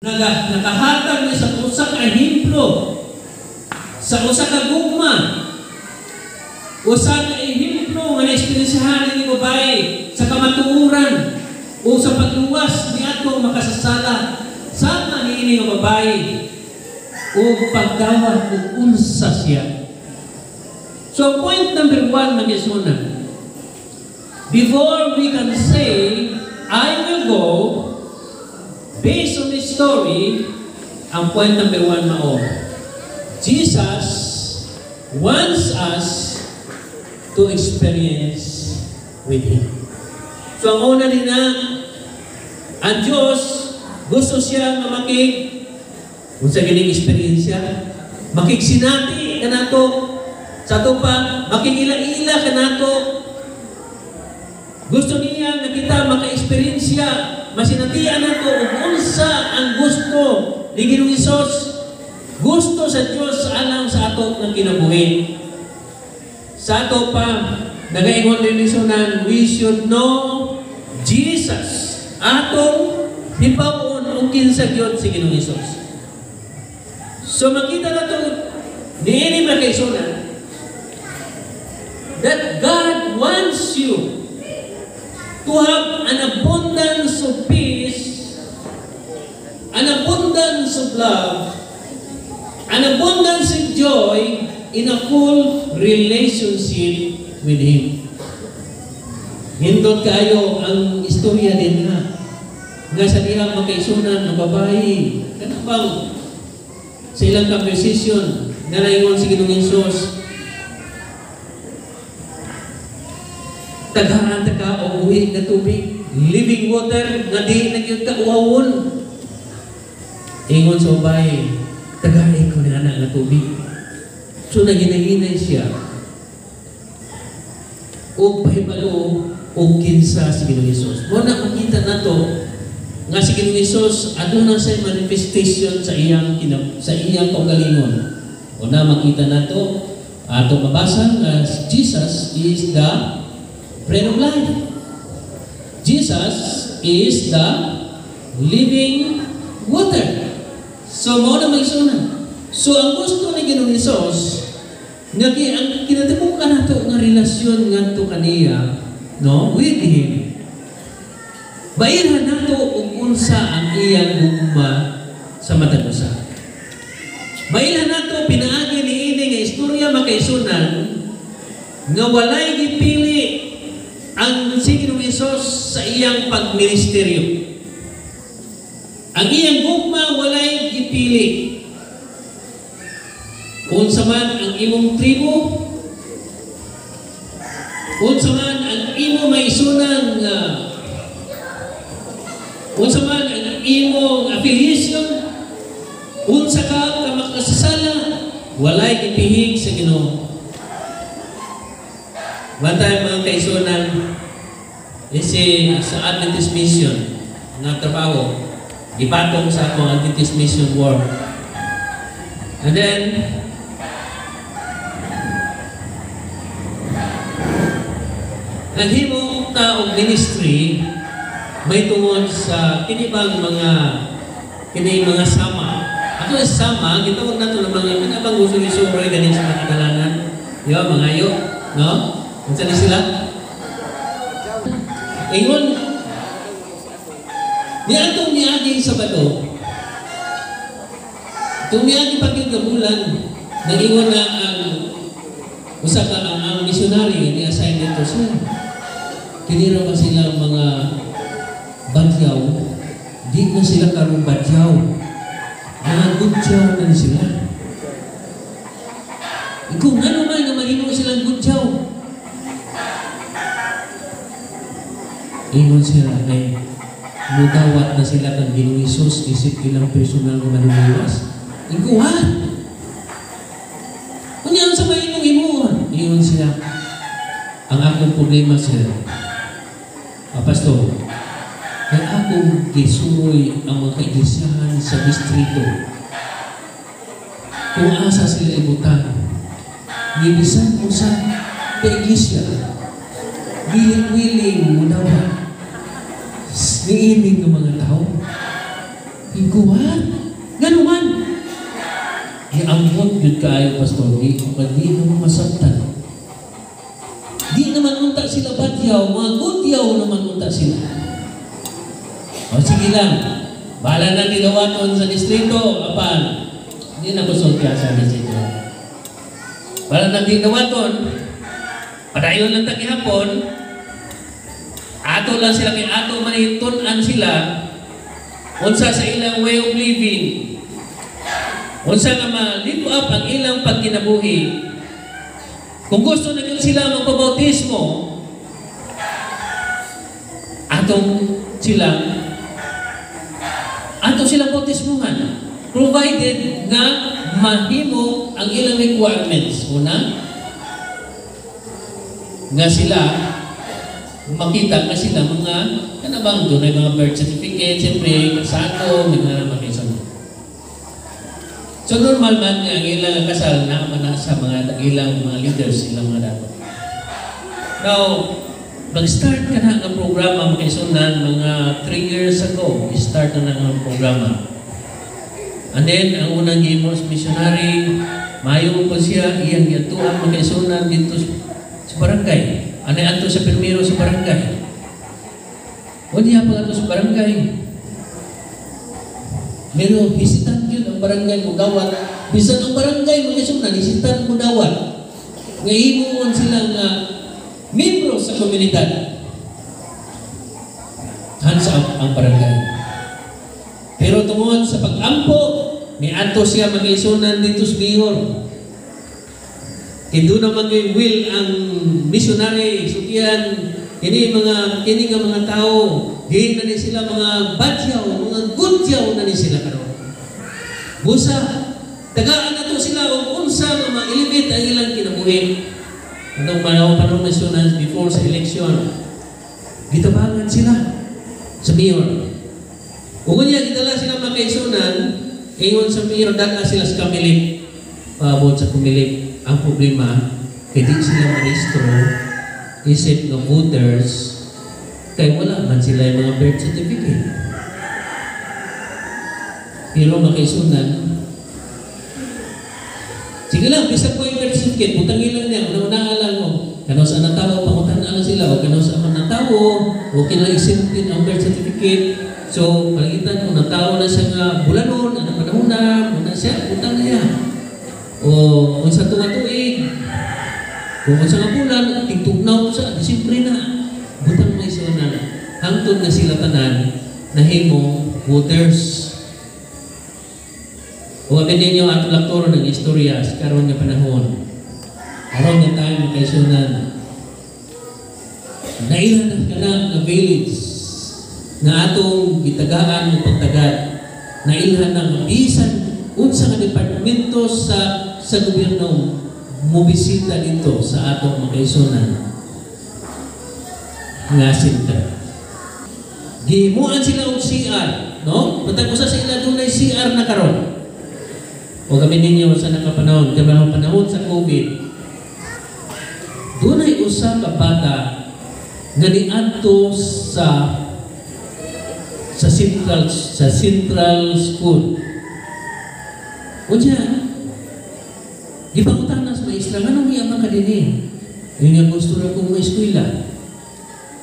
Nakahatag ni sa usa ka ehemplo sa usa ka gugma, usa ka ehemplo nga naeksperiensyahan ni babae sa kamatuoran o sa pagluwas ni atong makasasala sama niini nga babae o pagdawat ug unsa siya. So point number 1, mga igsoon, before we can say, "I will go," based on this story, ang point number 1 mao, Jesus wants us to experience with Him. So ang una din na, ang Diyos, gusto siya nga makig, kung sa gining eksperyensya, makigsinati kanato, sa ato pa, makigila-ila kanato. Gusto niya nga kita maka-eksperyensya, masinatian nato ug unsa ang gusto ni Ginoong Hesus. Gusto sa Dios alang sa ato nga kinabuhi. Sa ato pa, nagaingon din ni Sunan, we should know Jesus. Atong hibaw-on ug kinsa gyud si Ginoong Hesus. So makita nato niini, mga kaigsuonan, that God wants you to have an abundance of peace, an abundance of love, an abundance of joy in a full relationship with Him. Hindot kayo ang istorya din ha. Nga sa dihang, mga kaigsuonan, ang babae, kana bang sa ilang conversation, nga naingon si Ginoong Hesus, "Taghaan ta ka og buhi nga tubig, living water, nga di na gyud ka uhawon." Ingon sa babae, "Tagai ko ni ana nga tubig." So naginahinay siya og pahibalo og kinsa si Ginoong Hesus. Mo na makita nato nga si Ginoong Hesus aduna say manifestation sa iyang kaugalingon. O na makita nato ato mabasa nga Jesus is the bread of life. Jesus is the living water. So mao na, mga igsoon. So ang gusto ni Ginoong Hesus nga ang kinatibukan nato nga relasyon ngadto kaniya, no, with Him. Mailhan nato ug unsa ang iyang gugma sa matag usa. Mailhan nato pinaagi niini nga istorya, mga kaigsuonan, nga walay gipili ang si Ginoong Hesus sa iyang pagministeryo. Ang iyang gugma walay gipili. Unsa man ang imong tribo, unsa man ang imo maisunan nga, unsa man ang imong affiliation, unsa ka ka makasasala, walay gipihig sa Ginoo. One time, mga kaigsuonan, isi sa Adventist Mission nga trabaho, gipatong sa akong Adventist Mission work. And then, naghimo ta og ministry may tungod sa kini bang mga kini mga sama. Ato sa sama, gitawag nato ng mga kanabang gusto ni suroy ganin sa mga dalanan. Yo, mga ayo, no? Unsa ni sila? Ingon ni atong niaging Sabado, itong niagi pa gyud nga bulan, nag-ingon na ang usa ka ang missionary nga ni-assign dito, "Sir, kini ra ba sila mga badyaw? Di na sila karon badyaw. Mga gudyaw na ni sila." Ikaw, ngano man nga mahimo silang gudyaw? Ingon sila kay mudawat na sila kang Ginoong Hesus isip ilang personal nga manluluwas. Ingon, "What? Unya sa may imong himuon?" Ingon sila, "Ang akong problema, sir, Pastor, kay akong gisuroy ang mga kaiglesahan sa distrito kung asa sila ibutang. Ni bisan usa ka iglesia, dili willing mudawat niini nga mga tao." Ikuha? Ngano man? Giambot gyud kaayo, Pastor, di ko di naman masabtan. Di naman unta sila badyaw, mga gudyaw naman unta sila. O sige lang, bahala na gidawaton sa distrito, apan, hindi na ko sultihan sa distrito. Bahala na gidawaton, padayon lang ta gihapon, ato lang sila kay ato man tun-an sila, unsa sa ilang way of living, unsa nga ma-live up ang ilang pagkinabuhi. Kung gusto na gyud sila magpabautismo, atong silang bautismuhan provided nga mahimo ang ilang requirements. Una, nga sila makita nga sila mga kana bang doon ay mga birth certificate, siyempre sako mga makisa. So normal man nga ang ilang kasal na man na sa mga ilang mga leaders, ilang mga dato. Now, mag-start ka na ang programa, makaisunan, mga 3 years ago, start na ang programa. And then, ang unang gihimo sa missionary, mayo po siya, iyang giatuan makaisunan dito sa barangay. Anay ato sa pirmiro sa barangay. Unya pa ato sa barangay. Pero hesitant yun ang barangay mo dawat. Bisan ang barangay mo na hesitant mo dawat. Nga himuon sila nga membro sa komunidad. Hands up ang barangay. Pero tungod sa pag-ampo, ni ato siya mag-isunan dito sa mayor. Kay doon naman kay will ang missionary, sutian, kini nga mga tao, di na ni sila mga badyaw, mga gudyaw na ni sila karon. Busa, tagaan na to sila og unsa nga ma-elevate ang ilang kinabuhi. Anong mga panong missionaries before sa election, gitabangan sila sa mayor. Ug unya gidala sila makaisunan, ingon sa mayor, dala sila sa Comelec. Paabot sa Comelec, ang problema, kay di sila marehistro isip nga voters kay wala man sila yung mga birth certificate. Pero makaisunan, sige lang, bisag ko yung birth certificate, butangin lang niya, una-una lang mo. Kano sa natawo, pangutan lang sila, o kano sa man natawo, okay lang isintin ang birth certificate. So, palitan kung natawo na siya nga bulanon, ano panahon na, muna siya, butang niya. O, kung sa tunga tuig, kung sa nga bulan, tigtugnaw sa, siyempre na, butang may na, hangtod na sila tanan, nahimong voters. O abi ninyo atong laktoro ng istorya sa karon nga panahon. Karon nga tayo makaisunan. Nailan na kana nga village na atong gitagaan o pagtagad. Nailhan na nga bisan unsa nga departamento sa gobyerno mobisita dito sa atong makaisunan nga center. Gihimuan sila og CR, no? Matag usa sa ila dunay CR na karon. O kami ninyo sa nakapanahon, kami panahon sa COVID, dunay usa ka bata nga niadto sa central school. Unya, gipangutana sa maestra, nganong iya man ka dinhi? Ingon niya, gusto ra kong eskwela.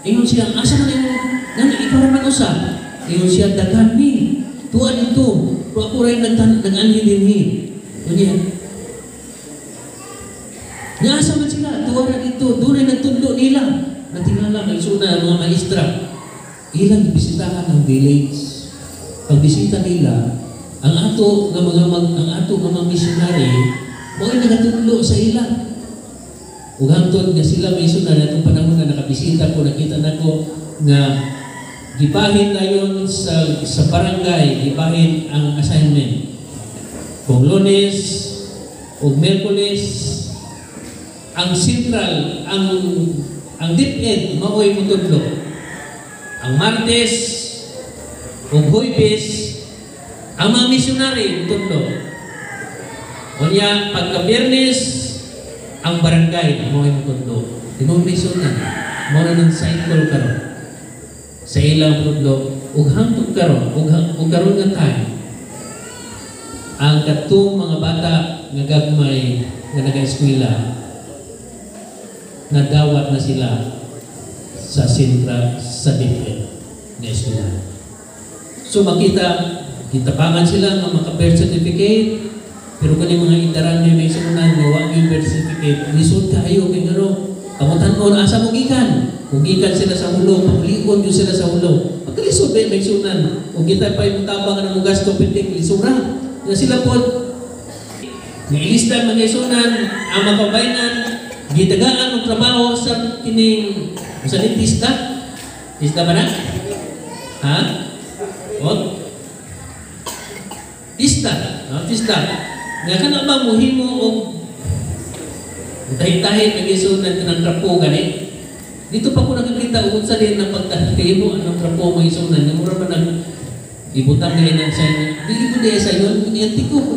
Ingon siya, asa man imo? Ngano ikaw ra man usa? Ingon siya, daghan ni. Tuwa dito. Pero ako rin nag-anhi dinhi. Unya, nga asa man sila? Tuwa ra dito. Doon ay nagtudlo nila. Natingala kay suna ang mga maestra. Ilang bisitahan ang village. Pagbisita nila, ang ato nga mga missionary mao nagatudlo sa ila. Ug hangtod nga sila may suna atong panahon nga nakabisita ko, nakita nako nga gibahin dayon sa barangay, gibahin ang assignment. Kung Lunes ug Miyerkules ang central, ang DepEd mao'y mutudlo. Ang Martes ug Huwebes ang mga missionary mutudlo. Unya pagka Biyernes ang barangay mao'y mutudlo. Tinuod na, mao na ng cycle karon. Sa ilang pudlo ug hangtod karon, ug karon nga time, ang katong mga bata nga gagmay nga naga-eskwela, nadawat na sila sa sentra sa DepEd nga eskwela. So makita, gitabangan sila nga maka-birth certificate, pero kani mga idaran nga may sunan nga wa gyud birth certificate, lisod kaayo kay ngano pangutan-on asa mo gikan. Kung gikan sila sa Jolo, pabulion gyud sila sa Jolo. Pagkalisod ba may sunan, kung kita pa yung tabang nga mo gasto pitik lisura. Nga sila pod nga ilistan mga isunan ang makabaynan, gitagaan og trabaho sa kining sa dentista. Tista ba na? Ha? O? Tista. No? Tista. Nga kana ba muhimo og tahi-tahi ng isunan kanang trapo gani? Dito pa ko nakakita og unsa din na pagkahimo ang trapo mga isunan. Nga mura pa nag ibutang nila ng sa inyo. Dili ko diya sa inyo, hindi ko.